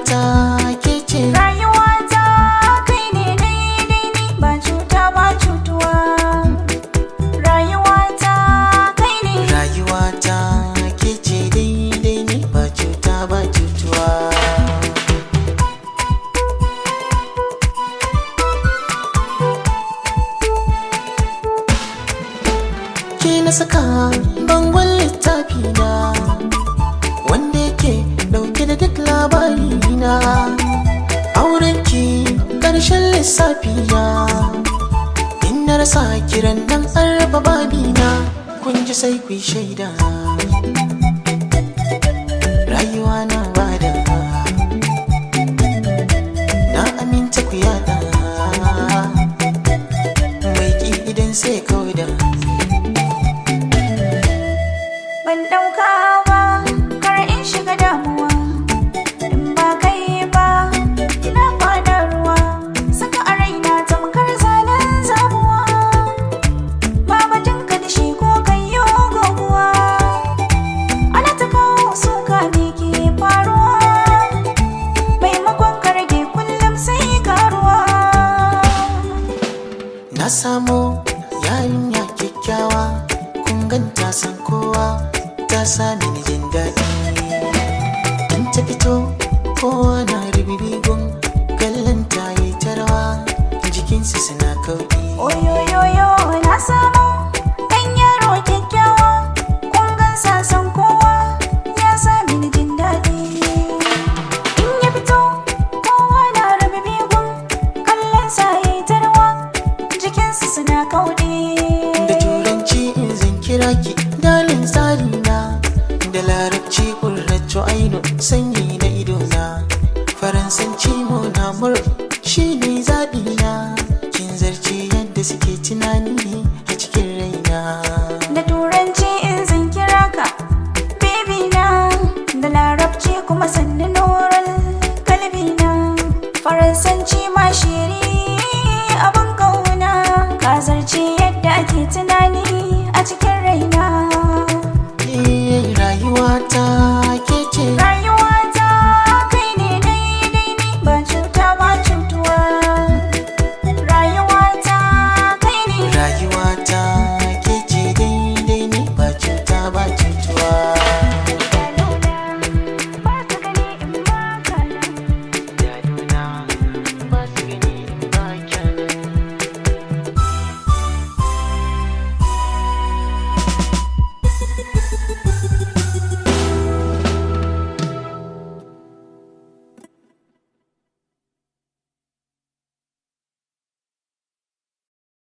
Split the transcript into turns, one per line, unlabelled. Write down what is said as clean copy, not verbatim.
Rayuwata ke ce.
Rayuwata kai ne daidai ni, ba cuta ba cutuwa. Rayuwata kai ne.
Rayuwata ke ce daidai ni, ba cuta ba cutuwa. Ke na saka bangon littafi na, wanda yake dauke da duk labari na. Aurenki karshen lissafi na, in na rasa kiran nan an raba babina. Kun ji sai ku yi shaida, rayuwa na bada, na aminta ku yada, mai ki idan sai kauda.
Ban ɗauka ba, kar in shiga damuwa. In ba kai ba, na faɗa ruwa. Saka a raina tamkar zanen zabuwa. Ba batun ka da shi ko kai yo goguwa. Ana ta kawo suka, me ke faruwa? Maimakon ka rage, kullum sai karuwa.
Na samo yarinya kyakkyawa, kun ganta san kowa, ta sami ni jin daɗi. In ta fito kowa na ribibi gun kallon ta, yi ta rawa, jikinsu suna kauɗi.
Oyoyoyo, na samu ɗan yaro kyakkyawa, kun gansa san kowa, ya sa mini jin daɗi. In ya fito kowa na rabe bigun kallon sa, ya yi tarwa, jikinsu suna kauɗi.
Da turanci in zan kira ki, darling tsari na, da larabci ƙurratu ainu, sanyi na idona, faransanci mon amour, shi ne zaɓi na. Kin zarce yadda suke tunani.